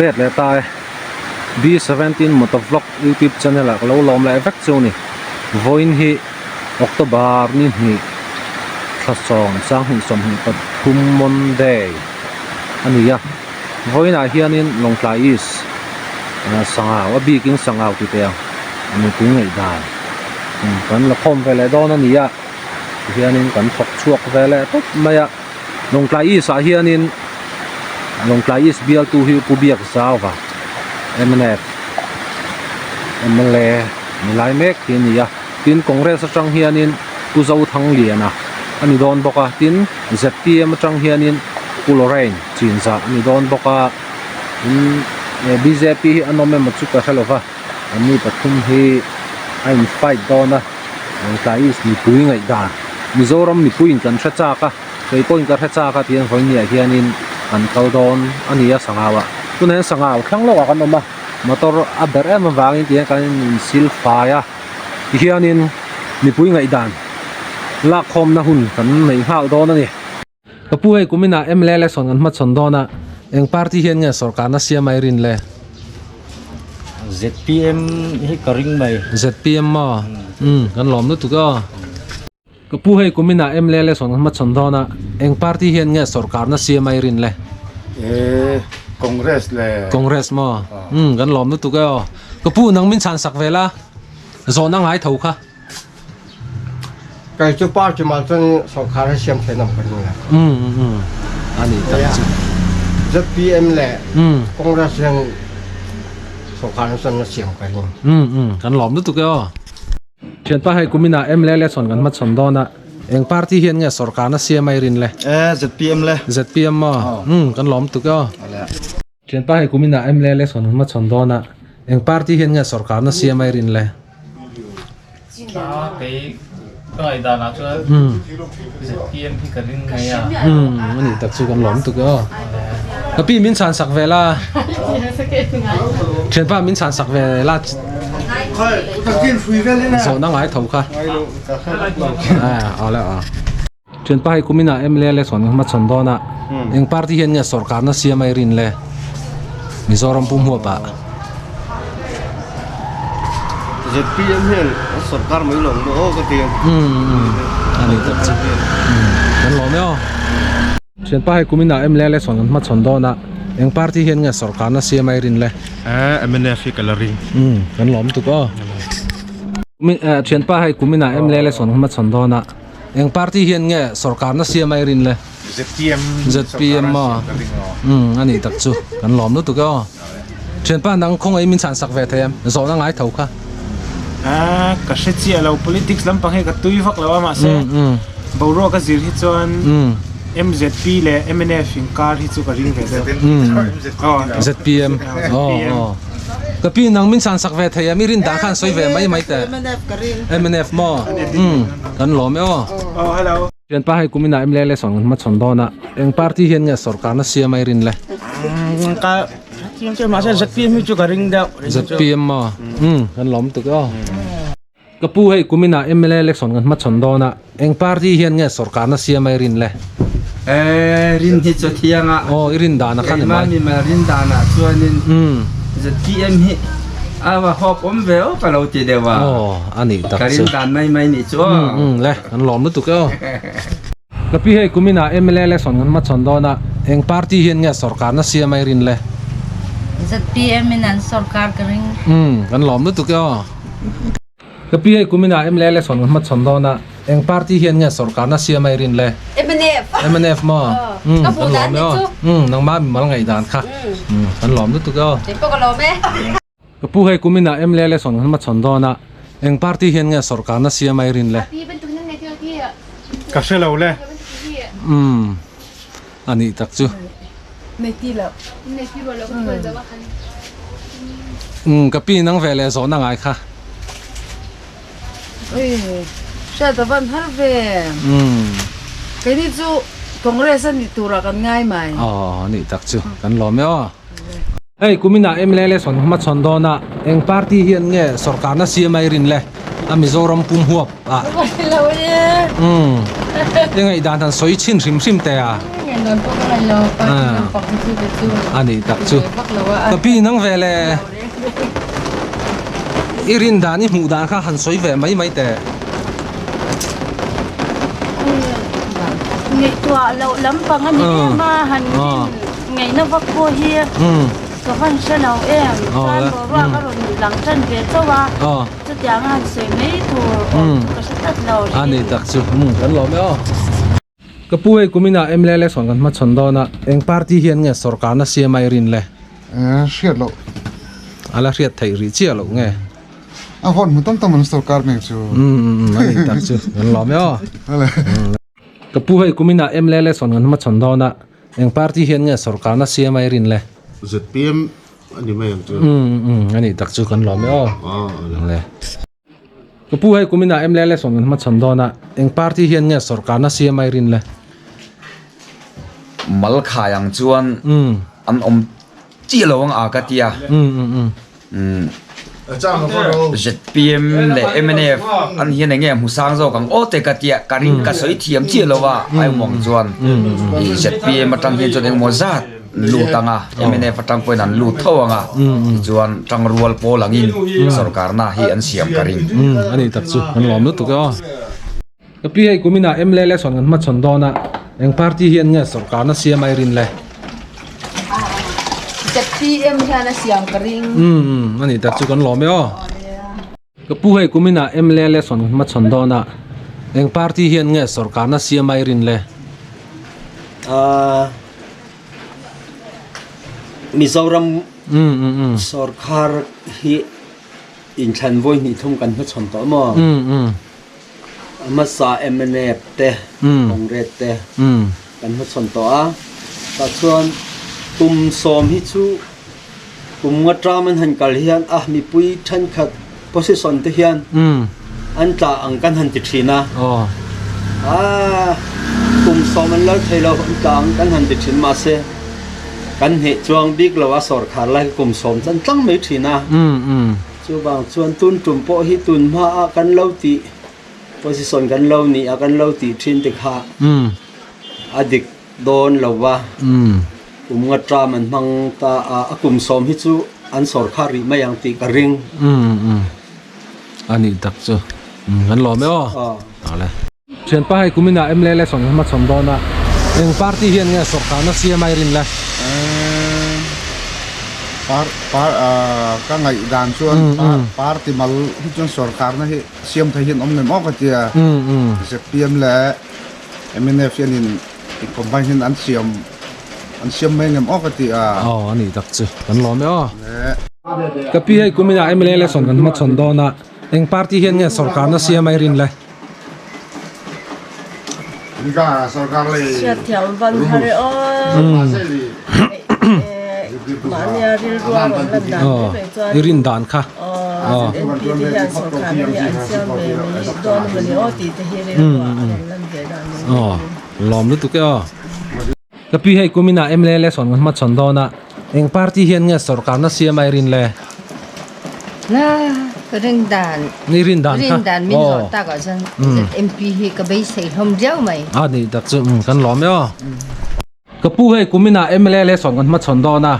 let leh ta e B seventeen motor vlog youtube channel ah ka lo lawm leh vek chu a ni vawiin hi October ni hnih thla sawm sanghnih sawmhnih pathum Monday a ni a vawiin ah hianin Lawngtlai East sangau a bikin sangau ti teh ang mipui ngaihdan kan la khawm ve leh dawn a ni a tihianin kan thawk chhuak ve leh tawp mai a. Lawngtlai East ah hianin Lawngtlai East bialtu hi Pu Biak Zauva mnf mla ni lai mek hi a ni a tin Congress atang hianin Pu Zothangliana a ni dawn bawk a tin zpm atang hianin Pu Lorrain Chinzah a ni dawn bawk a tin bjp hi an awm emaw chu ka hre lova anni pathum hi a in fight dawn a. Lawngtlai East mipui ngaihdan Mizoram mipuiin kan hre chak a kei pawhin ka hre chak a tihian vawinia hianin kan kal dawn a ni a sangau ah tunah hian sangau thlang lawkah kan awm a motor a ber em avangin tihian kan insil fai a tihianin mipui ngaihdan lakkhawmna hun kan nei nghal dawn a ni. Ka pu hei kum inah mla election kan hmachhawn dawn a, eng party hian nge sorkarna siam a i rin le? ZPM hi ka ring mai. ZPM maw? Umm kan lawm lutuk aw. Ka pu hei kum inah mla election kan hmachhawn dawn a, eng party hian nge sorkarna siam a i rin le? E Congress le. Congress maw? Umm kan lawm lutuk aw. Ka pu nang min chhan sak ve la, zawhna ngai tho kha. Kei chu party mal chuan sorkar hi siam theih nawm ka ring lo. A ni tak chu. ZPM leh Congress hian sorkar hi chuan la siam ka ring. Kan lawm lutuk e aw. Thianpa hei kuminah mla election kan hmachhawn dawn a, eng party hian nge sorkarna siam a i rin le? ZPM le. ZPM maw? Kan lawm lutuk e aw. Thianpa hei kuminah mla election hun hmachhawn dawn a, eng party hian nge sorkarna siam a i rin le? A kei ka ngaihdan ah chuan ZPM hi ka ring mai a. Umm a nih tak chu kan lawm tuk e aw. Ka pi min chhan sak ve la. Thianpa min chhan sak ve la. Zawhna ngai tho kha. Awle aw. Thianpa hei kuminah mla election an hmachhawn dawn a, eng party hian nge sorkarna siam a i rin le? Mizoram pum huap ah. ZPM hian an sorkar mai lo ang aw ka ti ang. A ni tak chu. Kan lawm e aw. Thianpa hei kuminah mla election an hmachhawn dawn a, eng party hian nge sorkarna siam a i rin le? Mnf hi ka la ring. Kan lawm tuk aw. Thianpa hei kuminah mla election an hmachhawn dawn a. Eng party hian nge sorkarna siam a i rin le? ZPM ZPM maw? Umm a nih tak chu kan lawm lutuk e aw. Thianpa nang khawngaih min chhan sak ve thei em? Zawhna ngai tho kha. A ka hre chiah lo politics lampang hi ka tui vak lo a mahse boruak a zir hi chuan MZP leh mnf inkar hi chu ka ring ve deuh. ZPM aw aw. Ka pi nang min chhan sak ve thei em? I rin dan khan sawi ve mai mai teh. Mnf maw? Umm kan lawm e aw. Aw hello. Thianpa hei kum inah mla election kan hmachhawn dawn a, eng party hian nge sorkarna siam a i rin le? Ka chiang chiang mahse ZPM hi chu ka ring deuh. ZPM maw? Umm kan lawm tuk e aw. Ka pu hei kum inah mla election kan hmachhawn dawn a, eng party hian nge sorkarna siam a i rin le? Eh rin hi chu thiang a. Aw i rin dan a kha ni mai. Keimah mi mal rin dan ah chuanin ZPM hi a va hawp awm ve aw ka lo ti deuh a. Aw a nih tak chu. Ka rin dan mai mai nih chu aw. Umm le kan lawm lutuk e aw. Ka pi hei kum inah mla election kan hmachhawn dawn a, eng party hian nge sorkarna siam a i rin le? ZPM in an sorkar ka ring. Umm kan lawm lutuk e aw. Ka pi hei kum inah mla election kan hmachhawn dawn a, eng party hian nge sorkarna siam a i rin le? Mnf. Mnf maw? Umm kan lawm e aw. Umm nangmah mimal ngaihdan kha. Umm kan lawm lutuk e aw. Kei pawh ka lawm e. Ka pu hei kum inah mla election kan hmachhawn dawn a, eng party hian nge sorkarna siam a i rin le? Ka hre lo le. Umm a nih tak chu. Umm ka pi nang ve leh zawhna ngai kha. Ui hriat a van har ve. Umm. Keini chu Congress a nih turah kan ngai mai. Aw a nih tak chu kan lawm e aw. Hei kuminah mla election hmachhawn dawn a, eng party hian nge sorkarna siam a i rin le? A Mizoram pum huap ah. Umm. I ngaihdan han sawi chhin hrim hrim teh a. Dan pawh ka ngaih lo party lampang hi chu kei chu A nih tak chu. Vak lo a. Ka pi nang ve le. I rin dan i hmuh dan kha han sawi ve mai mai teh. Ngaihtuah loh lampang a ni em a han rin ngaihna vak pawh hi ka van hre lo em. Chuan boruak a rawn lang tan ve chauh a. Chutiang a han sawi mai tur awm chu ka hre tlat lo. A ni tak chu kan lawm e aw. Ka pu hei kuminah mla election kan hmachhawn dawn a, eng party hian nge sorkarna siam a i rin le? Hriat loh. A la hriat theih rih chiah loh nge? A hawn hmu tam tam an sorkar mek chu. A ni tak chu kan lawm e aw. Ka pu hei kuminah mla election kan hmachhawn dawn a, eng party hian nge sorkarna siam a i rin le? Zpm a ni mai ang chu. A ni tak chu kan lawm e aw. Le. Ka pu hei kuminah mla election kan hmachhawn dawn a, eng party hian nge sorkarna siam a i rin le? Mal khai ang chuan an awm chiah lo ang a ka ti a. Zpm leh mnf an hian enge hmu sang zawk ang aw te ka ti a, ka ring ka sawi thiam chiah lo a, a awm ang chuan zpm atang hian chuan engemaw zat lut ang a, mnf atang pawhin an lut tho ang a, tichuan tangrual pawl angin sorkarna hi an siam ka ring. A ni tak chu an lawm lutuk e aw. Ka pi hei kuminah mla election kan hmachhawn dawn a, eng party hian nge sorkarna siam a i rin le? Zpm hian a siam ka ring. A ni tak chu kan lawm e aw. Ka pu hei kuminah mla election kan hmachhawn dawn a, eng party hian nge sorkarna siam a i rin le? Ahh Mizoram sorkar hi inthlan vawi hnih thum kan hmachhawn tawh maw? A hmasa mnf te, Congress te kan hmachhawn tawh a, tah chuan kum sawm hi chu Kum nga ṭam an han kal hian a mipui ṭhenkhat position te hian an tla ang kan han ti ṭhin a. Aa kum sawm an lal thei lo an tla ang kan han ti ṭhin mahse kan hneh chuang bik lo a sawrkhar lai kum sawm chan tlang mai ṭhin a. Chuvang chuan tun ṭum pawh hi tun hmaah kan lo tih position kan lo nih a kan lo tih ṭhin te kha a dik dawn lo va, kum nga ṭam an hmang ta a, a kum sawm hi chu an sawrkhar rih mai ang tih ka ring. A nih tak chu kan lawm e aw. Awle. Thianpa hei kuminah mla election kan hmachhawn dawn a, eng party hian nge sawrkharna siam a i rin le? Par par ka ngaih dan chuan party mal hi chuan sawrkharna hi siam thei hian awm ngem aw ka tia. Zpm leh Mnf hianin i combine hian an siam an siam mai ngem aw ka ti a. Aw a nih tak chu kan lawm e aw. Ka pi hei kuminah mla election kan hmachhawn dawn a, eng party hian nge sorkarna siam a i rin le? Hriat thiam van har e aw. Mahnia rilru a rawn lan dan mai mai chuan I rin dan kha. Aw ZNP te hian sorkarna hi an siam ve mai dawn a mawni aw tih te hi rilru ah a rawn lan ve dan mai mai Aw lawm lutuk e aw. Ka pi hei kuminah mla election kan hmachhawn dawn a, eng party hian nge sorkarna siam a i rin le? La ka rin dan. Ni rin dan kha. Rin dan min zawh tak ah chuan ZMP hi ka beisei hlawm viau mai. A nih tak chu kan lawm e aw. Ka pu hei kuminah mla election kan hmachhawn dawn a,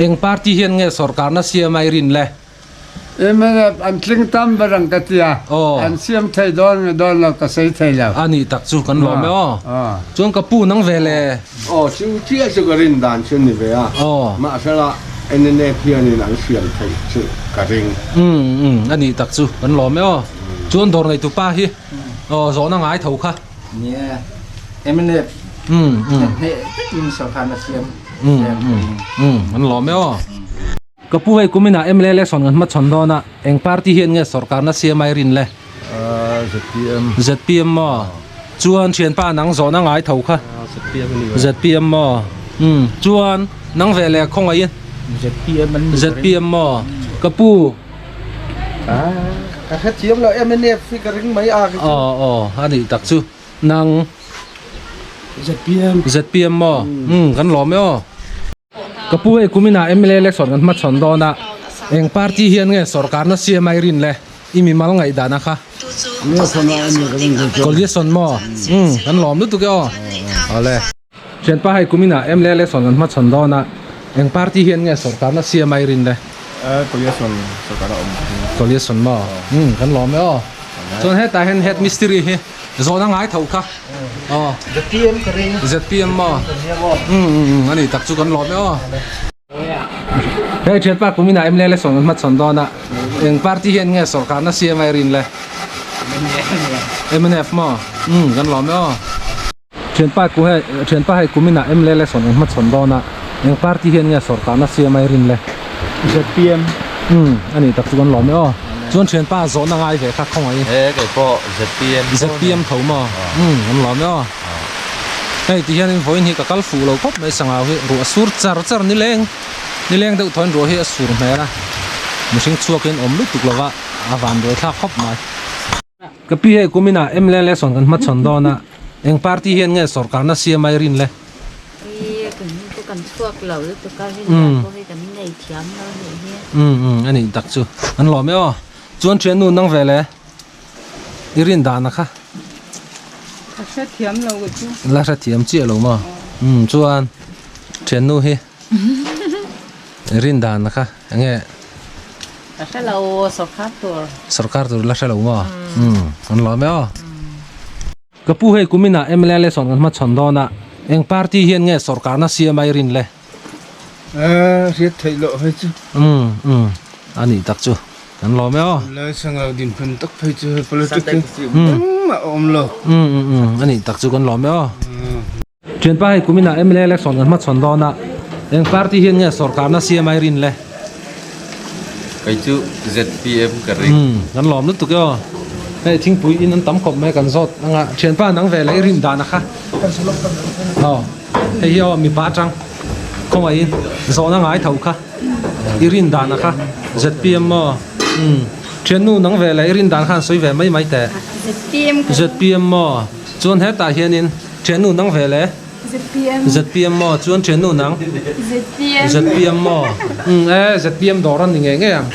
eng party hian nge sorkarna siam a i rin le? Mnf an tling tam ber ang ka ti a, an siam thei dawn nge dawn lo ka sawi thei lo. A nih tak chu kan lawm e aw. Chuan ka pu nang ve le? Aw chu chiah chu ka rin dan chu ni ve a, mahsela mnf hianin an siam theih chu ka ring. Umm a nih tak chu kan lawm e aw. Chuan dawr ngeitu pa hi aw zawhna ngai tho kha. Nia, mnf hneh takin sorkarna siam An lawm e aw. Ka pu hei kuminah mla election kan hmachhawn dawn a, eng party hian nge sorkarna siam a i rin le? ZPM. ZPM maw? Chuan thianpa nang zawhna ngai tho kha. ZPM a ni ve. ZPM maw? Chuan nang ve leh khawngaihin? ZPM an ni. ZPM maw? Ka pu. Ka hre thiam lo mnf hi ka ring mai a ka chu. Aw aw a nih tak chu nang ZPM ZPM maw umm kan lawm e aw. Ka pu hei kuminah mla election kan hmachhawn dawn a eng party hian nge sorkarna siam a i rin le i mimal ngaihdan a kha. Coalition maw umm kan lawm lutuk e aw. Awle. Thianpa hei kuminah mla election kan hmachhawn dawn a, eng party hian nge sorkarna siam a i rin le? Coalition sorkarna awm ka ring. Coalition maw? Umm kan lawm e aw. Chuan hetah hian head mistiri hi zawhna ngai tho kha. Aw. ZPM ka ring. ZPM maw? Umm umm ani tak chu kan lawm e aw. Hei thianpa kuminah mla election kan hmachhawn dawn a, eng party hian nge sorkarna siam a i rin le? Mnf maw? Umm kan lawm e aw. Thianpa ku hei thianpa hei kuminah mla election kan hmachhawn dawn a, eng party hian nge sorkarna siam a i rin le? Zpm. Umm ani tak chu kan lawm e aw. Chuan thianpa zawhna ngai ve kha khawngaih. He kei pawh zpm tho. Zpm tho maw? Umm kan lawm e aw. Hei ti hianin vawiin hi ka kal fuh lo khawp mai sangau hi ruah sur char char nileng nileng deuh thawiin ruah hi a sur hmel a mihring chhuakin awm lutuk lova a van buai thlak khawp mai. Ka pi hei kuminah mla election kan hmachhawn dawn a eng party hian nge sorkarna siam a i rin le? Ih kan chu kan chhuak lo lutuk a rin dan pawh hi kan nei thiam lo a nih hi. Umm umm a nih tak chu an lawm e aw chuan thiannu nang ve le. I rin dan a kha. Ka hre thiam lo ka chu. La hre thiam chiah lo maw? Umm chuan thiannu hi i rin dan a kha enge? Ka hre lo sorkar tur. Sorkar tur la hre lo maw? Umm an lawm e aw. Ka pu hei kuminah mla election kan hmachhawn dawn a, eng party hian nge sorkarna siam a i rin le? A hriat theih loh hei chu. Umm umm a nih tak chu kan lawm e aw. Lai sangau dinhmun tak phei chu hei politics chu engmah a awm lo. Umm umm umm a nih tak chu kan lawm e aw. Thianpa hei kuminah mla election kan hmachhawn dawn a, eng party hian nge sorkarna siam a i rin le? Kei chu zpm ka ring. Umm kan lawm lutuk e aw. Hei thingpui in an tam khawp mai kan zawt anga thianpa nang ve leh i rin dan a kha. Aw hei hi aw mipa atang khawngaihin zawhna ngai tho kha i rin dan a kha zpm maw umm thiannu nang ve leh i rin dan khan sawi ve mai mai teh. Zpm ka ring. Zpm maw chuan hetah hianin thiannu nang ve leh. Zpm. Zpm maw? Chuan thiannu nang? Zpm. Zpm maw? Umm e, zpm dawr an ni ngei ngei ang.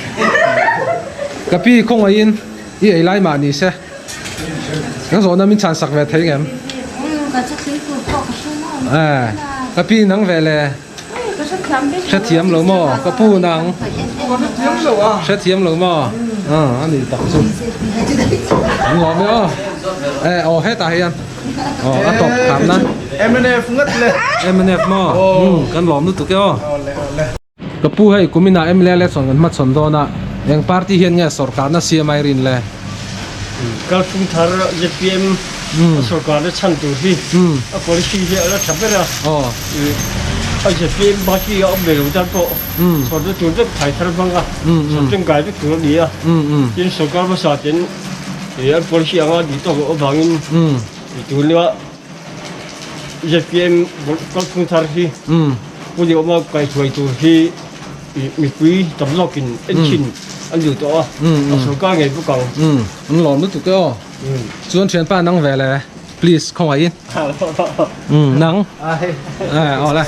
Ka pi khawngaihin i ei lai mah ni se. Ka zawhna min chhan sak ve thei ngem? Umm ka chu thing tur pawh ka hre lo. E, ka pi nang ve le. Ka hre thiam vek lo. Hre thiam lo maw? Ka pu nang? Ka hre thiam lo a. Hre thiam lo maw? A ni tak chu. An lawm e aw. E, aw hetah hian. Aw a tawp kham na. Mnf ngat le. Mnf maw? Umm kan lawm lutuk e aw. Ka pu hei kuminah mla election kan hmachhawn dawn a, eng party hian nge sorkarna siam a i rin le? Kalphung thar zpm a sorkarna chhan tur hi a policy hi a la tha ber a, a zpm party a awm ve lo tan pawh sorna tur vek thai thar hmang a, sawr tangkai vek tur a ni a, tin sorkar hmasa ten an policy anga duh tawk loh avangin tuna zpm kalphung thar hi Pu Liawma kaihhruai tur hi mipui tam zawkin en thin an duh tawh a, a sorkar ngei bawk ang. An lawm lutuk e aw. Chuan thianpa nang ve le please khawngaihin. Nang. Aw le.